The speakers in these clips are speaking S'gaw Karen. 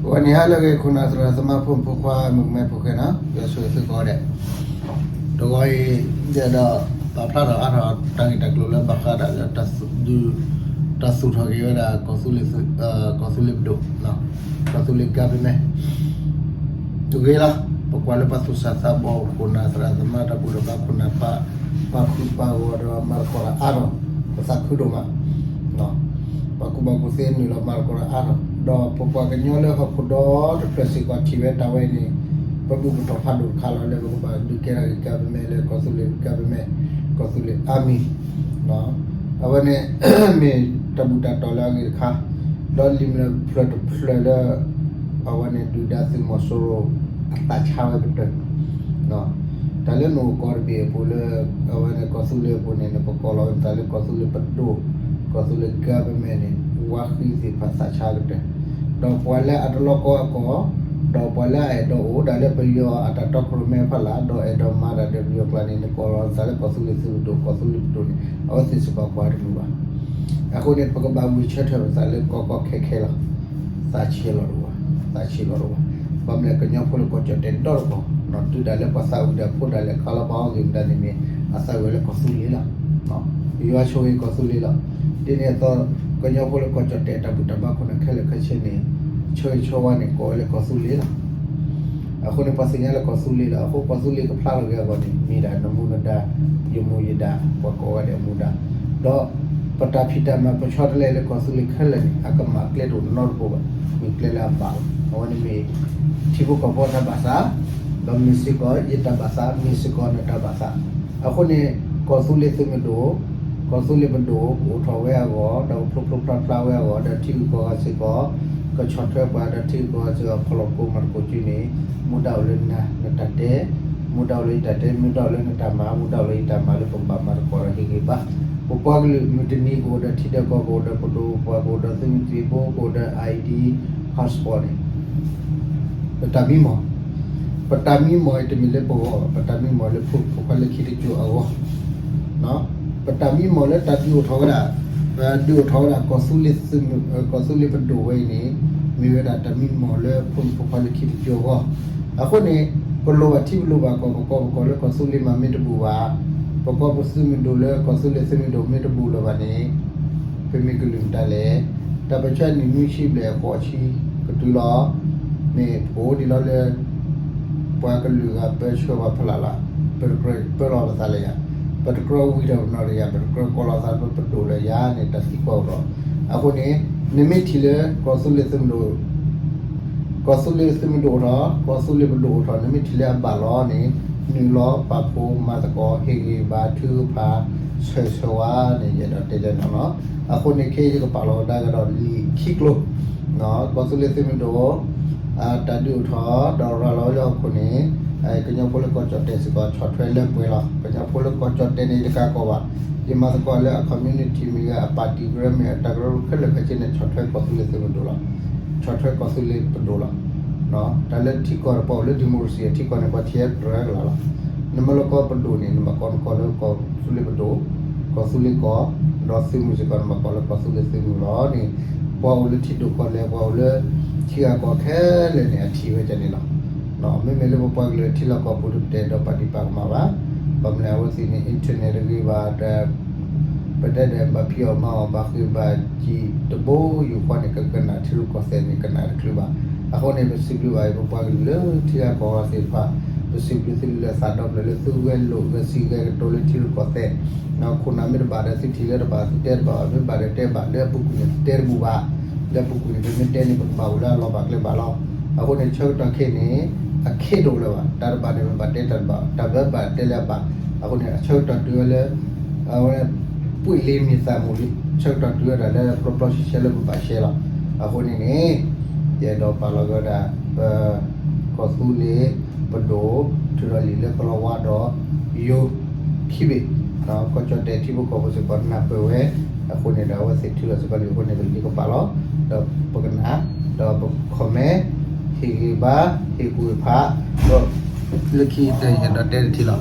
ဂီၤနံၤဟါလၢအဂ့ၤ ခိၣ်နၢ်သရၣ်သမါ ဖိမုၣ်ဖိခွါ မုၣ်ကမဲဖိဃဲနီၤ ယွၤဆိၣ်ဂ့ၤသုကိးဂၤဒဲး, တဂီၤအံၤ ယအဲၣ်ဒိးပာ်ဖျါထီၣ်အါထီၣ် တၢ်ဂ့ၢ်တၢ်ကျိၤလၢဘၣ်ဃးဒီးလၢ တၢ်သူၣ်ထီၣ်က့ၤဝဲဒၣ် ကီၢ်သူလ့ၤပဒိၣ်, ကီၢ်သူလ့ၤ government တဂ့ၤလီၤ. ပကွၢ်လၢပှၤသူၣ်စၢ်သးဘီၣ် ခိၣ်နၢ်သရၣ်သမါ တၢ်ဘူၣ်တၢ်ဘါ ခိၣ်နၢ်ပၢ် ပာ်ဃုာ်ပာ်ဂီၤဒီးမၤသကိးတၢ်အါထီၣ်, ပသးခုဒိၣ်မး, ပှၤကူၣ်ဘၣ်ကူၣ်သ့နုာ်လီၤမၤသကိးတၢ်အါထီၣ်, ဒီးပပှၤကညီလၢဟီၣ်ခိၣ်ဒီတဖျၢၣ်စ့ၢ်ကီးထံၣ်ဝဲတၢ်ဝဲအံၤန့ၣ် ပဘူၣ်ပတီၢ်ဖးဒိၣ်တခါလီၤ လၢပကဘၣ်ဒုးကဲထီၣ်က့ၤ government လၢကီၢ်သူလ့ၤ government, ကီၢ်သူလ့ၤ army အဝဲန့ၣ် မ့ၢ်တၢ်ဘူၣ်တၢ်တီၢ်လၢအဂ့ၤတခါ, ဒီးလံာ်မ့ၢ်ဖျၢၣ်တဖျၢၣ်လၢ အဝဲန့ၣ်ဒုၣ်ဒါသုးမီၤစိရိၤ အသးဆါဝဲကတၢၢ်, တၢ်လၢနအိၣ်ကီၢ်တဘ့ၣ်အပူၤလၢ အဝဲန့ၣ်ကီၢ်သူလ့ၤအပူၤန့ၣ် နပကိးလီၤဝဲတၢ်လၢကီၢ်သူလ့ၤပဒိၣ်, ကီၢ်သူလ့ၤ government န့ၣ် ဝါဃံသ့ၣ်တဖၣ်သးဆါကတၢၢ်, ဒီးပှၤလၢအတလီၤကီအကီၢ်, ဒီးပှၤလၢအအဲၣ်ဒိးအိၣ်ဒၣ်လၢပယီၤအတၢ်တီခိၣ်ရိၣ်မဲအဖီလာ် ဒီးအဲၣ်ဒိးမၤတၢ်ဒီးပယီၤကျါန့ၣ် နကိးလီၤသးလၢကီၢ်သူလ့ၤသုးမုၢ်ဒိၣ် ကီၢ်သူလ့ၤပဒိၣ်န့ၣ် အဝဲသ့ၣ်စ့ၢ်ကီးကွၢ်တမုာ်ဘၣ်. အဃိန့ၣ် ပကဘၣ်ဝံၤဆၢထၢၣ်ပသးလၢကီကီခဲခဲလီၤ. သးဆံးလီၤတအိၣ်ဘၣ်, သးဆံးလီၤတအိၣ်ဘၣ်. ဘၣ်မနုၤလဲၣ် ကညီဖိလၢကီၢ်ကၠီၣ်တဲာ်ဒီတကပီၤ တုၤဒၣ်လၢပှၤသးဝံၤဒီးဖိဒၣ်လဲာ်ခါလီၤပှၤအီၣ်ဂ့ၤမတၤန့ၣ်မ့ၢ် အသးဝံၤလၢကီၢ်သူလ့ၤလီၤ. ယွၤဆိၣ်ဂ့ၤကီၢ်သူလ့ၤလီၤ. ဒ်န့ၣ်အသိး ကညီဖိလၢကီၢ်ကၠီၣ်တဲာ်တၢ်ဘူၣ်တၢ်ဘါခိၣ်နၢ်ခဲလၢာ်ခဲဆ့န့ၣ် ဆၢဂ့ၤဆၢဝါန့ၣ် ကိးဝဲလၢကီၢ်သူလ့ၤလီၤ. အဃိန့ၣ် ပှၤသ့ၣ်ညါလၢကီၢ်သူလ့ၤလီၤ. အဃိကီၢ်သူလ့ၤကဖျါထီၣ်က့ၤအဂီၢ်န့ၣ် မ့ၢ်ဒၣ်နမူနဒါ, ယမူယဒါ, ပှၤကိးဂၤဒဲးအမူဒါ, ဒီးပတၢ်ဖံးတၢ်မၤပဆီတလဲလၢကီၢ်သူလ့ၤခဲလၢာ်န့ၣ် အကမၣ်ကျဲတအိၣ်နီတဘိဘၣ်, မ့ၢ်ကျဲလၢအဘၣ်လီၤ. အဝဲန့ၣ်မ့ၢ် ထံဖိကီၢ်ဖိတၢ်ဘၣ်သး, ဒီးမ့ၢ်စ့ၢ်ကီးယတၢ်ဘၣ်သး, မ့ၢ်စ့ၢ်ကီးနတၢ်ဘၣ်သး. အဃိန့ၣ် ကီၢ်သူလ့ၤသုးမုၢ်ဒိၣ်, ကီၢ်သူလ့ၤပဒိၣ် ကအိၣ်ထီၣ်ဝဲအဂီၢ် ဒီးကဖျိဖျိဖျါဖျါဝဲအဂီၢ် ဒီးထံဂုၤကီၢ်ဂၤစ့ၢ်ကီး ကဆီၣ်ထွဲပှၤဒီးထံဂုၤကီၢ်ဂၤစ့ၢ်ကီး ခီလီၤကိးမၤသကိးစုန့ၣ် မူဒါအိၣ်လၢနၤ နတၢ်တဲ, မူဒါအိၣ်လၢယတၢ်တဲ, မူဒါအိၣ်လၢနတၢ်မၤ, မူဒါအိၣ်လၢယတၢ်မၤလၢပကဘၣ်မၤသကိးဒီးဟ့ၣ်ဂံၢ်ဘါ. ပပှၤကလုာ်မုၢ်တနံၤကအိၣ်ဒီးထံဒီးကီၢ် ကအိၣ်ဒီးပဒိၣ်ပပှၢ် ကအိၣ်ဒီးသုးမုၢ်သံၣ်ဘိ ကအိၣ်ဒီး ID passport န့ၣ် ပတၢ်မံမီၢ်, ပတၢ်မံမီၢ်အံၤတမ့ၢ်လၢပဂီၢ်ဘၣ်, ပတၢ်မံမီၢ်လၢဖိမုၣ်ဖိခွါလၢခံတစိၤအဂီၢ်, ပတၢ်မံမီၢ်လၢတၢ်ဒုးအိၣ်ထီၣ်ဝဲဒၣ်, ဒုးအိၣ်ထီၣ်ဝဲဒၣ် ကီၢ်သူလ့ၤပဒိၣ်ဝဲအံၤန့ၣ် မ့ၢ်ဝဲဒၣ်တၢ်မံမီၢ်လၢဖိမုၣ်ဖိခွါလၢခံတစိၤအဂီၢ်. အဃိန့ၣ် ပလိၣ်ဘၣ်ထံပလိၣ်ဘၣ်ကီၢ် ပကိးပကီၢ်လၢကီၢ်သူလ့ၤမးမ့ၢ်တဘူၣ်ဘၣ်, ပကိးပသုးမုၢ်ဒိၣ်လၢကီၢ်သူလ့ၤသုးမုၢ်ဒိၣ်မ့ၢ်တဘူၣ်လၢၤဘၣ်န့ၣ် ပမ့ၢ်ကလုၢ်မတၤလဲၣ်. တၢ်ပၢဆှၢနံၣ်နွံဆံဘျဲၣ်ဃိးဆံကတုၤလီၤ, မ့ၢ်ပအိၣ်ဒံးလီၤလၢ ပှၤကလုာ်ဂၤပၢဆှၢပှၤဖီလာ်လီၤ. ပတကြၢးပၢလီၤပသးလၢၤယၤ, ပတကြၢးဝံၤထီၣ်ပနီၢ်လၢၤယၤ, ပတကြၢးကိးလီၤသးလၢပဒိၣ်လၢၤယၤန့ၣ် တၢ်သံကွၢ်အိၣ်ဒီး, အဃိန့ၣ် နမ့ၢ်ထံၣ်လၢကီၢ်သူလ့ၤသုးမုၢ်ဒိၣ် ကီၢ်သူလ့ၤသုးမုၢ်ဒိၣ်အိၣ်ထီၣ်, ကီၢ်သူလ့ၤပဒိၣ်အိၣ်ထီၣ်, နမ့ၢ်ထံၣ်လၢအဘၣ်လီၤန့ၣ် နုာ်လီၤပာ်ဖှိၣ်မၤသကိး ဟ့ၣ်ဂံၢ်ဘါထုကဖၣ် ဆၢဂ့ၤဆၢဝါန့ၣ် ယအဲၣ်ဒိးတဲလၢနၤလီၤ. အဃိန့ၣ်ခဲအံၤယကပာ်လီၤဝဲဒၣ်ကဒီးလံာ်ခံကျိၤ, ကီၢ်သူလ့ၤသုးမုၢ်ဒိၣ် တၢ်ဒုးအိၣ်ထီၣ် ဒီးရၤလီၤဝဲလၢဟီၣ်ခိၣ်န့ၣ် ကညီဖိလၢကီၢ်ကၠီၣ်တဲာ်စ့ၢ်ကီးဆီၣ်ထွဲလၢပှဲၤလီၤ. ကညီဖိလၢကီၢ်ကၠီၣ်တဲာ်န့ၣ် ယတကးကီးဘၣ်, ယမၤသကိးလၢအ community မ့ၢ်ဂ့ၤ အ party ကရၢမ့ၢ် အတၢ်ကရၢခဲလၢာ်ခဲဆ့န့ၣ် ဆီၣ်ထွဲကီၢ်သူလ့ၤသုးမုၢ်ဒိၣ်လီၤ. ဆီၣ်ထွဲကီၢ်သူလ့ၤပဒိၣ်လီၤ. တၢ်လၢထံကီၢ်န့ၣ် ပှၤအိၣ်လၢ democracy အထံကီၢ်န့ၣ် ပှၤထံၣ်တရၢကလာ်လီၤ. နမ့ၢ်လိၣ်ကီၢ်ပဒိၣ်န့ၣ် နဘၣ်ကိးနကိးလၢကီၢ်သူလ့ၤပဒိၣ်, ကီၢ်သူလ့ၤကီၢ်, ဒီးသုးမုၢ်စ့ၢ်ကီး နဘၣ်ကိးလၢကီၢ်သူလ့ၤသုးမုၢ်လီၤန့ၣ်, ပှၤအိၣ်လၢထံဒိၣ်ကီၢ်လဲၢ် ပှၤအိၣ်လၢထံဂၤကီၢ်ခဲလၢာ်န့ၣ် အထံၣ်ဝဲဒ်န့ၣ်လီၤ. မ့မ့ၢ်လၢပပှၤကလုာ်ထံလီၢ်ကီၢ်ပူၤဒီး ပတအဲၣ်ဒိးပာ်ဒံးပာ်ကမၣ်ဘၣ်. ဘၣ်မနုၤအဝဲသ့ၣ်န့ၣ် internet တဂ့ၤဘၣ်ဒီး ပတဲဒီးဘၣ်ဖံးအီၣ်မၤအီၣ် ဘၣ်ဃ့ၢ်ဘၣ်စံၣ်တဘိယူၢ်ဃီန့ၣ် ကကနၣ်ထံရူၢ်ကီၢ်သဲးန့ၣ် ကနၣ်တချုးဘၣ်. အဃိန့ၣ် ပစံးဘျုးဘၣ်အံၤ ပပှၤကလုာ်လၢထံဂၤကီၢ်ဂၤသ့ၣ်တဖၣ်, ပစံးဘျုးသုလၢသးဒီဖျၢၣ်လၢသုဂဲၤလိာ်ဂဲၤဆံးဂဲၤကတိၤလၢထံရူၢ်ကီၢ်သဲး, ခိၣ်နၢ်မ့ၢ်တဘၣ်ဒီး သုထံၣ်လၢတဘၣ် သုတဲတဘၣ်ဘၣ်, မ့ၢ်ဘၣ်ဒီးတဲဘၣ်, လၢအပူၤကွံာ်န့ၣ် သုတဲတဘူၣ်ဘၣ်, လၢအပူၤကွံာ်န့ၣ် ပမ့ၢ်တဲန့ၣ် ပကဘၣ်အိၣ်လၢအလီၤဘၣ်ကျဲဘၣ်လီၤ. အဃိန့ၣ် ဆၢကတီၢ်ခဲအံၤန့ၣ် အခဲတအိၣ်လၢၤဘၣ်, တၢ်တဘၣ်န့ၣ် ပဘၣ်တဲတၢ်တဘၣ်, တၢ်ဘၣ်ဘၣ်တဲလၢအဘၣ်. အဃိန့ၣ် အဆၢကတီၢ်တုၤဝဲလၢ အဝဲ ပှ့ၢ်လ့မ့ၢ်သးမုၢ်လံ, ဆၢကတီၢ်တုၤဝဲဒၣ်လၢပျီပျီဆှဲဆှဲလၢပဘၣ်ရှဲလီၤ. အဃိန့ၣ်န့ၣ် ယအဲၣ်ဒိးပာ်လီၤက့ၤဝဲဒၣ် ပ ကီၢ်သူလ့ၤပဒိၣ် ထုးထီၣ်လံာ်လၢကလီၤဝါဒီး ယိၤခံဘ့ၣ်, ကီၢ်ကၠီၣ်တဲာ်ထံဖိကီၢ်ဖိစ့ၢ်ကီးနၢ်ပၢၢ်ဝဲ, အဃိန့ၣ်ဒီး အဝဲသ့ၣ်ထုးထီၣ်စ့ၢ်ကီးလံာ်အဃိန့ၣ် ပလံာ်ကပာ်လီၤ, ဒီးပကနၣ်, ဒီးပ comment, ဟ့ၣ်ဂံၢ်ဘါ, ဟ့ၣ်ကူၣ်ဟ့ၣ်ဖး, ဒီး လၢခံတယဲၢ်ဒီးတဲတထံၣ်လီၤ,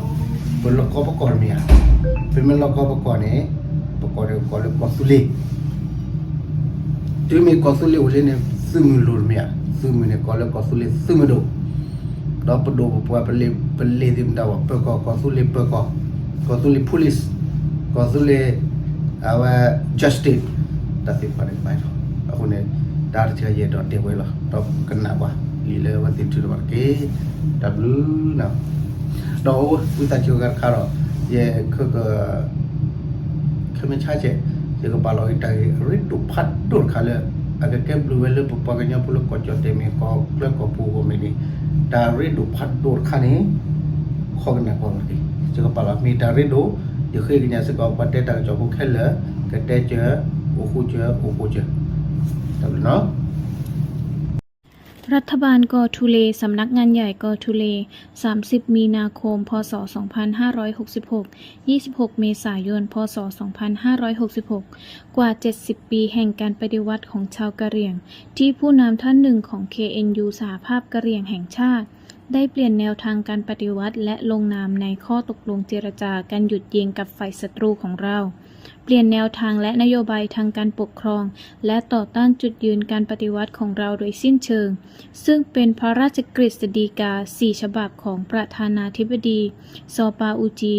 ပလီၢ်ကီပကီၢ်တမ့ၢ်ဧါ, ပမ့ၢ်လီၢ်ကီပကီၢ်န့ၣ် ပကိးဒီးကိးလၢကီၢ်သူလ့ၤ, တုၤမ့ၢ်ကီၢ်သူလ့ၤအိၣ်လံန့ၣ် သုးမုၢ်လိၤတမ့ၢ်ဧါ, သုးမုၢ်န့ၣ် ကိးလၢကီၢ်သူလ့ၤသုးမုၢ်ဒိၣ်, ဒီးပဒိၣ်ပပှၢ်ပလ့ၤ ပလ့ၤသ့ၣ်မတၤဘၣ် ပၢၤကီၢ် ကီၢ်သူလ့ၤပၢၤကီၢ်, ကီၢ်သူလ့ၤ police, ကီၢ်သူလ့ၤ အဝဲ justice, တၢ်သ့ၣ်တဖၣ်န့ၣ်ကဘၣ်လီၤ. အဃိန့ၣ် တၢ်တထံၣ်ယအဲၣ်ဒိးတဲဝဲလီၤ ဒီးကနၣ်ပှၤ လံာ်လၢအဝဲသ့ၣ်ထုးထီၣ်ဘၣ်တက့ၢ်. တၢ်ဘျုး ဒီးဝံသးစူၤဂၤတခါဒီး ယဲ ခဲမ့ၢ်ဆါဆဲး ယကပာ်လီၤဂ့ၤတၢ်ဂ့ၢ်အရ့ဒိၣ်ဖးဒိၣ်တခါလၢ အကကဲဘျုးဝဲလၢပပှၤကညီဖိလၢကီၢ်ကၠီၣ်တဲာ်မ့ၢ် ကီၢ်ချၢကီၢ်ပူၤအဂီၢ်မ့ၢ်န့ၣ်, တၢ်ရ့ဒိၣ်ဖးဒိၣ်တခါန့ၣ် ခီကနၣ်ပှၤဂၤတက့ၢ်. ယကပာ်လီၤမ့ၢ်တၢ်ရ့ဒိၣ်, ယဃ့ကညးစ့ၢ်ကီးပှၤတဲတၢ်ကစီၣ်ဖိခဲလၢာ်, ကတဲကၢၤ, အိၣ်ဃူကၢၤ, အိၣ်ဃူကၢၤ, တၢ်ဘျုးနီၤ. รัฐบาลกอทูเล สำนักงานใหญ่กอทูเล สามสิบ มีนาคม พ.ศ. สองพันห้าร้อยหกสิบหก ยี่สิบหก เมษายน พ.ศ. สองพันห้าร้อยหกสิบหก กว่า เจ็ดสิบ ปีแห่งการปฏิวัติของชาวกะเหรี่ยง ที่ผู้นำท่านหนึ่งของ เคเอ็นยู สหภาพกะเหรี่ยงแห่งชาติ ได้เปลี่ยนแนวทางการปฏิวัติและลงนามในข้อตกลงเจรจาการหยุดยิงกับฝ่ายศัตรูของเรา เปลี่ยนแนวทางและนโยบายทางการปกครอง และต่อต้านจุดยืนการปฏิวัติของเราโดยสิ้นเชิง ซึ่งเป็นพระราชกฤษฎีกาสี่ฉบับของประธานาธิบดี ซอปาอูจี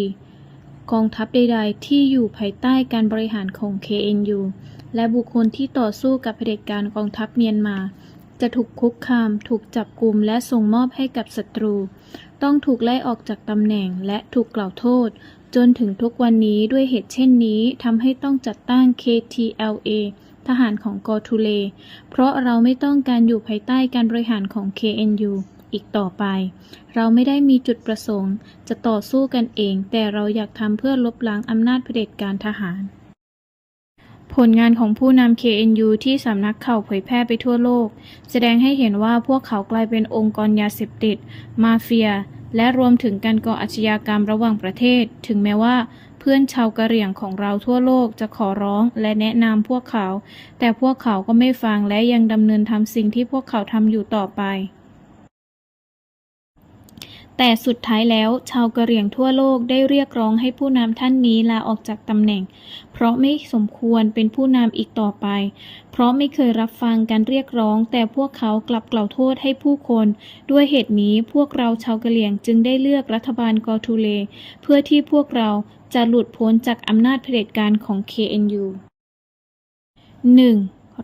กองทัพใดๆ ที่อยู่ภายใต้การบริหารของ เคเอ็นยู และบุคคลที่ต่อสู้กับเผด็จการกองทัพเมียนมา จะถูกคุกคาม ถูกจับกุม และส่งมอบให้กับศัตรู ต้องถูกไล่ออกจากตำแหน่ง และถูกกล่าวโทษ จนถึงทุกวันนี้ ด้วยเหตุเช่นนี้ ทำให้ต้องจัดตั้ง เคทีแอลเอ ทหารของกอทูเล เพราะเราไม่ต้องการอยู่ภายใต้การบริหารของ เคเอ็นยู อีกต่อไป เราไม่ได้มีจุดประสงค์จะต่อสู้กันเอง แต่เราอยากทำเพื่อลบล้างอำนาจเผด็จการทหาร ผลงานของผู้นำ เคเอ็นยู ที่สำนักข่าวเผยแพร่ไปทั่วโลก แสดงให้เห็นว่าพวกเขากลายเป็นองค์กรยาเสพติด มาเฟีย และรวมถึงการก่ออาชญากรรมระหว่างประเทศ ถึงแม้ว่าเพื่อนชาวกะเหรี่ยงของเราทั่วโลกจะขอร้องและแนะนำพวกเขา แต่พวกเขาก็ไม่ฟังและยังดำเนินทำสิ่งที่พวกเขาทำอยู่ต่อไป แต่สุดท้ายแล้ว ชาวกะเหรี่ยงทั่วโลกได้เรียกร้องให้ผู้นำท่านนี้ลาออกจากตำแหน่ง เพราะไม่สมควรเป็นผู้นำอีกต่อไป เพราะไม่เคยรับฟังการเรียกร้อง แต่พวกเขากลับกล่าวโทษให้ผู้คน ด้วยเหตุนี้ พวกเราชาวกะเหรี่ยงจึงได้เลือกรัฐบาลกอทูเล เพื่อที่พวกเราจะหลุดพ้นจากอำนาจเผด็จการของ เคเอ็นยู หนึ่ง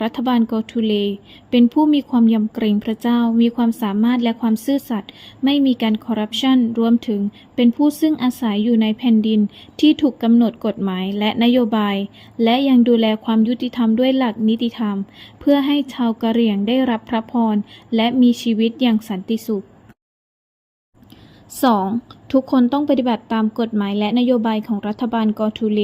รัฐบาลกอทูเล เป็นผู้มีความยำเกรงพระเจ้า มีความสามารถและความซื่อสัตย์ ไม่มีการคอร์รัปชัน รวมถึงเป็นผู้ซึ่งอาศัยอยู่ในแผ่นดินที่ถูกกำหนดกฎหมายและนโยบาย และยังดูแลความยุติธรรมด้วยหลักนิติธรรม เพื่อให้ชาวกะเหรี่ยงได้รับพระพร และมีชีวิตอย่างสันติสุข สอง ทุกคนต้องปฏิบัติตามกฎหมายและนโยบายของรัฐบาลกอทูเล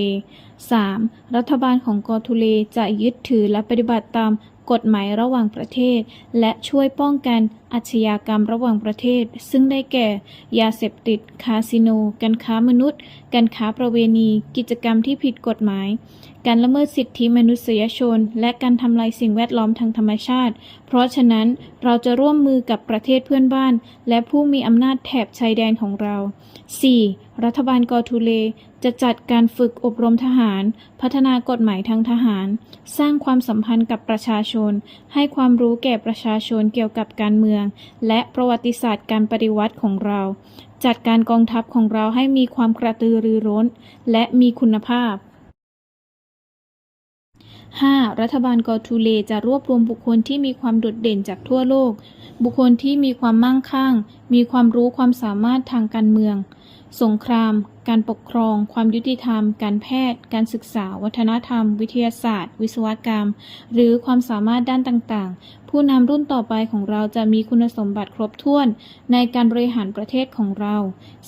สาม รัฐบาลของกอทูเลจะยึดถือและปฏิบัติตามกฎหมายระหว่างประเทศ และช่วยป้องกันอาชญากรรมระหว่างประเทศ ซึ่งได้แก่ ยาเสพติด คาสิโน การค้ามนุษย์ การค้าประเวณี กิจกรรมที่ผิดกฎหมาย การละเมิดสิทธิมนุษยชน และการทำลายสิ่งแวดล้อมทางธรรมชาติ เพราะฉะนั้น เราจะร่วมมือกับประเทศเพื่อนบ้าน และผู้มีอำนาจแถบชายแดนของเรา สี่ รัฐบาลกอทูเล จะจัดการฝึกอบรมทหาร พัฒนากฎหมายทางทหาร สร้างความสัมพันธ์กับประชาชน ให้ความรู้แก่ประชาชนเกี่ยวกับการเมือง และประวัติศาสตร์การปฏิวัติของเรา จัดการกองทัพของเราให้มีความกระตือรือร้น และมีคุณภาพ ห้า รัฐบาลกอทูเลจะรวบรวมบุคคลที่มีความโดดเด่นจากทั่วโลก บุคคลที่มีความมั่งคั่ง มีความรู้ความสามารถทางการเมือง สงคราม การปกครอง ความยุติธรรม การแพทย์ การศึกษา วัฒนธรรม วิทยาศาสตร์ วิศวกรรม หรือความสามารถด้านต่างๆ ผู้นำรุ่นต่อไปของเราจะมีคุณสมบัติครบถ้วนในการบริหารประเทศของเรา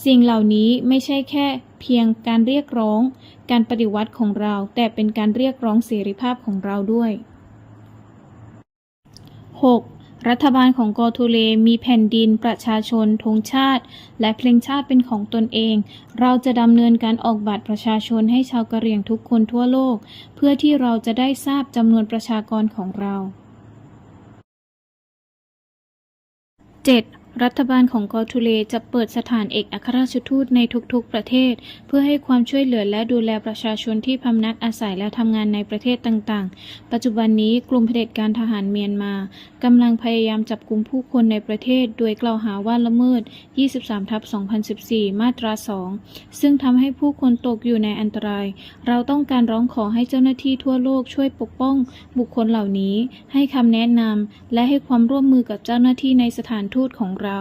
สิ่งเหล่านี้ไม่ใช่แค่เพียงการเรียกร้องการปฏิวัติของเรา แต่เป็นการเรียกร้องเสรีภาพของเราด้วย หก รัฐบาลของกอทูเลมีแผ่นดิน ประชาชน ธงชาติ และเพลงชาติเป็นของตนเอง เราจะดำเนินการออกบัตรประชาชนให้ชาวกะเหรี่ยงทุกคนทั่วโลก เพื่อที่เราจะได้ทราบจำนวนประชากรของเรา เจ็ด รัฐบาลของกอทูเลจะเปิดสถานเอกอัครราชทูตในทุกๆประเทศ เพื่อให้ความช่วยเหลือและดูแลประชาชนที่พำนักอาศัยและทำงานในประเทศต่างๆ ปัจจุบันนี้กลุ่มเผด็จการทหารเมียนมากำลังพยายามจับกุมผู้คนในประเทศ โดยกล่าวหาว่าละเมิด ยี่สิบสามทับสองพันสิบสี่ มาตรา สอง ซึ่งทำให้ผู้คนตกอยู่ในอันตราย เราต้องการร้องขอให้เจ้าหน้าที่ทั่วโลกช่วยปกป้องบุคคลเหล่านี้ ให้คำแนะนำ และให้ความร่วมมือกับเจ้าหน้าที่ในสถานทูตของเรา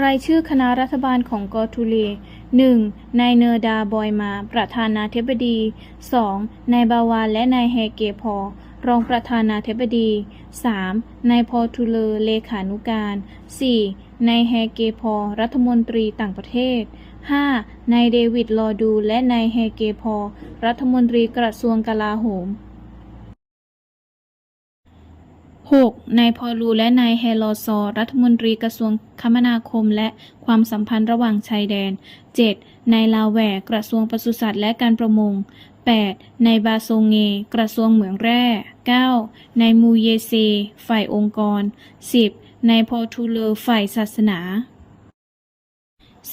รายชื่อคณะรัฐบาลของกอทูเล หนึ่ง นายเนอร์ดา บอยมา ประธานาธิบดี สอง นายบาวา และนายแฮเกพอ รองประธานาธิบดี สาม นายพอทูเลอ เลขานุการ สี่ นายแฮเกพอ รัฐมนตรีต่างประเทศ ห้า นายเดวิด ลอดู และนายแฮเกพอ รัฐมนตรีกระทรวงกลาโหม หก นายพอลู และนายแฮลอซอ รัฐมนตรีกระทรวงคมนาคมและความสัมพันธ์ระหว่างชายแดน เจ็ด นายลาแหวก กระทรวงปศุสัตว์และการประมง แปด นายบาโซเง กระทรวงเหมืองแร่ เก้า นายมูเยเซ ฝ่ายองค์กร สิบ นายพอทูเลอ ฝ่ายศาสนา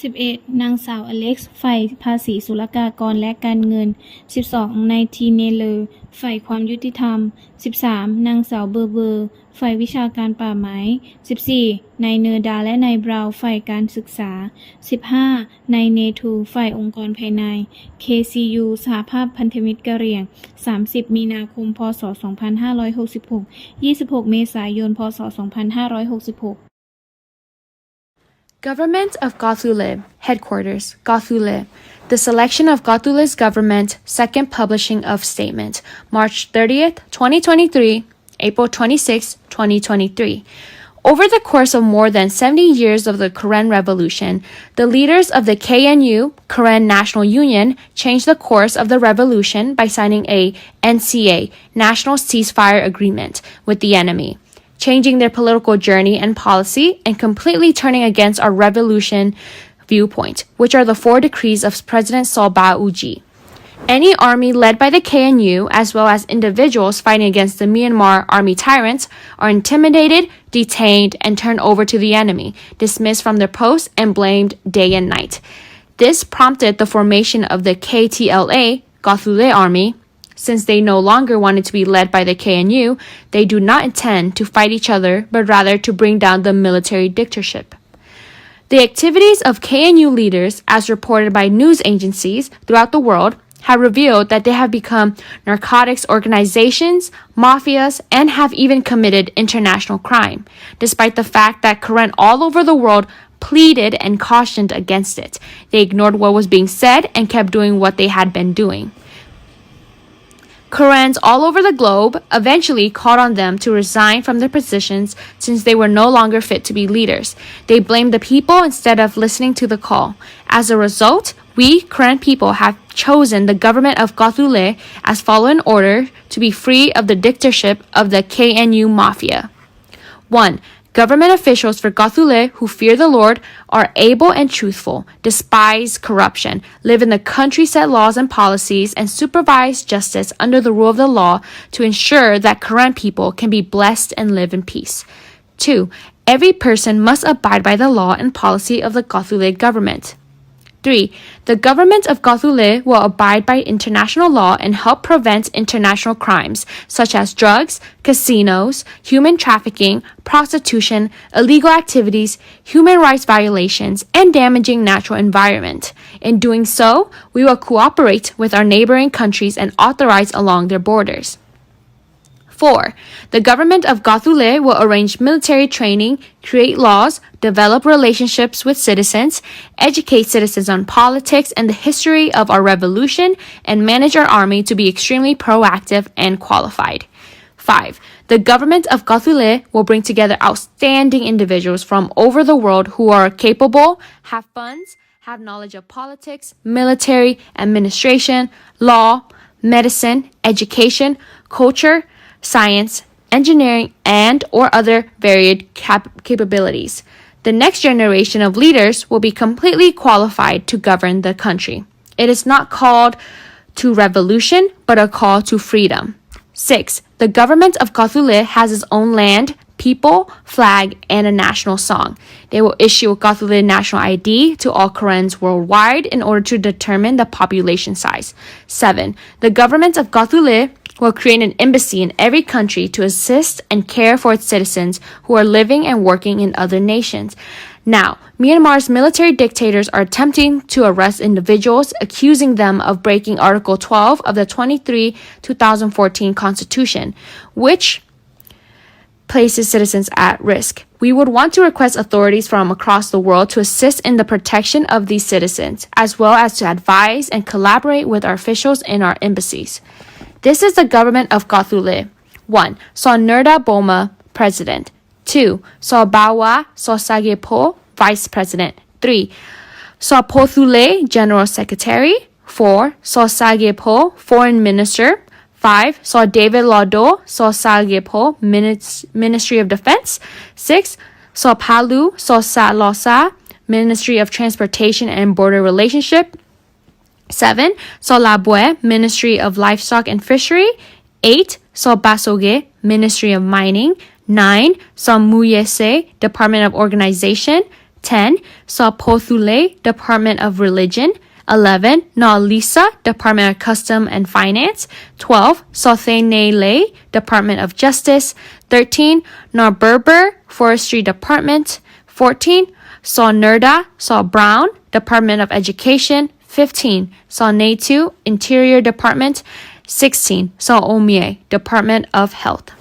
สิบเอ็ด นางสาวอเล็กซ์ ฝ่ายภาษีศุลกากรและการเงิน สิบสอง นายทีเนเลอ ฝ่ายความยุติธรรม สิบสาม นางสาวเบอร์เบอร์ ฝ่ายวิชาการป่าไม้ สิบสี่ นายเนอร์ดาและนายบราวน์ ฝ่ายการศึกษา สิบห้า นายเนทู ฝ่ายองค์กรภายใน เคซียู สหภาพพันธมิตรกะเหรี่ยง สามสิบ มีนาคม พ.ศ. สองพันห้าร้อยหกสิบหก ยี่สิบหก เมษายน พ.ศ. สองพันห้าร้อยหกสิบหก Government of Gathule, Headquarters, Gathule. The selection of Gathule's government, second publishing of statement, March thirtieth, twenty twenty-three, April twenty-sixth, twenty twenty-three. Over the course of more than seventy years of the Karen Revolution, the leaders of the K N U, Karen National Union, changed the course of the revolution by signing a N C A, National Ceasefire Agreement, with the enemy, changing their political journey and policy and completely turning against our revolution viewpoint, which are the four decrees of President Salva Uji. Any army led by the K N U, as well as individuals fighting against the Myanmar army tyrants, are intimidated, detained, and turned over to the enemy, dismissed from their posts, and blamed day and night. This prompted the formation of the K T L A, Gathule Army. Since they no longer wanted to be led by the K N U, they do not intend to fight each other, but rather to bring down the military dictatorship. The activities of K N U leaders, as reported by news agencies throughout the world, have revealed that they have become narcotics organizations, mafias, and have even committed international crime, despite the fact that Karen all over the world pleaded and cautioned against it. They ignored what was being said and kept doing what they had been doing. Karens all over the globe eventually called on them to resign from their positions since they were no longer fit to be leaders. They blamed the people instead of listening to the call. As a result, we Karen people have chosen the government of Gathule as following order to be free of the dictatorship of the K N U mafia. One, government officials for Gathule who fear the Lord, are able and truthful, despise corruption, live in the country set laws and policies, and supervise justice under the rule of the law to ensure that Karen people can be blessed and live in peace. Two, every person must abide by the law and policy of the Gathule government. Three, the government of Gathule will abide by international law and help prevent international crimes such as drugs, casinos, human trafficking, prostitution, illegal activities, human rights violations, and damaging natural environment. In doing so, we will cooperate with our neighboring countries and authorize along their borders. Four, the government of Gathule will arrange military training, create laws, develop relationships with citizens, educate citizens on politics and the history of our revolution, and manage our army to be extremely proactive and qualified. Five, the government of Gathule will bring together outstanding individuals from over the world who are capable, have funds, have knowledge of politics, military, administration, law, medicine, education, culture, science, engineering, and or other varied cap- capabilities. The next generation of leaders will be completely qualified to govern the country. It is not called to revolution, but a call to freedom. Six, the government of Gathule has its own land, people, flag, and a national song. They will issue a Kawthoolei national I D to all Karens worldwide in order to determine the population size. Seven, the government of Kawthoolei will create an embassy in every country to assist and care for its citizens who are living and working in other nations. Now, Myanmar's military dictators are attempting to arrest individuals, accusing them of breaking Article twelve of the twenty-three two thousand fourteen Constitution, which places citizens at risk. We would want to request authorities from across the world to assist in the protection of these citizens, as well as to advise and collaborate with our officials in our embassies. This is the government of Kawthoolei. One, Saw Nerda Boma, President. Two, Saw Bawa Saw Sagepo, Vice President. Three, Saw Pothulei, General Secretary. Four, Saw Sagepo, Foreign Minister. Five, Saw David Lawdo Saw Sagepo, Minis- Ministry of Defense. Six, Saw Palu Saw Salosa, Ministry of Transportation and Border Relationship. Seven, Saw Labwe, Ministry of Livestock and Fishery. Eight, Saw Basoge, Ministry of Mining. Nine, Saw Muyese, Department of Organization. Ten, Saw Pothulei, Department of Religion. Eleven, Naw Lisa, Department of Custom and Finance. Twelve, Saw Thenelei, Department of Justice. Thirteen, Naw Berber, Forestry Department. Fourteen, Saw Nerda Saw Brown, Department of Education. Fifteen, Saw Netu, Interior Department. Sixteen, Saw Omie, Department of Health.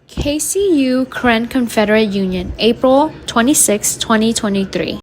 K C U Karen Confederate Union, April twenty-sixth, twenty twenty-three.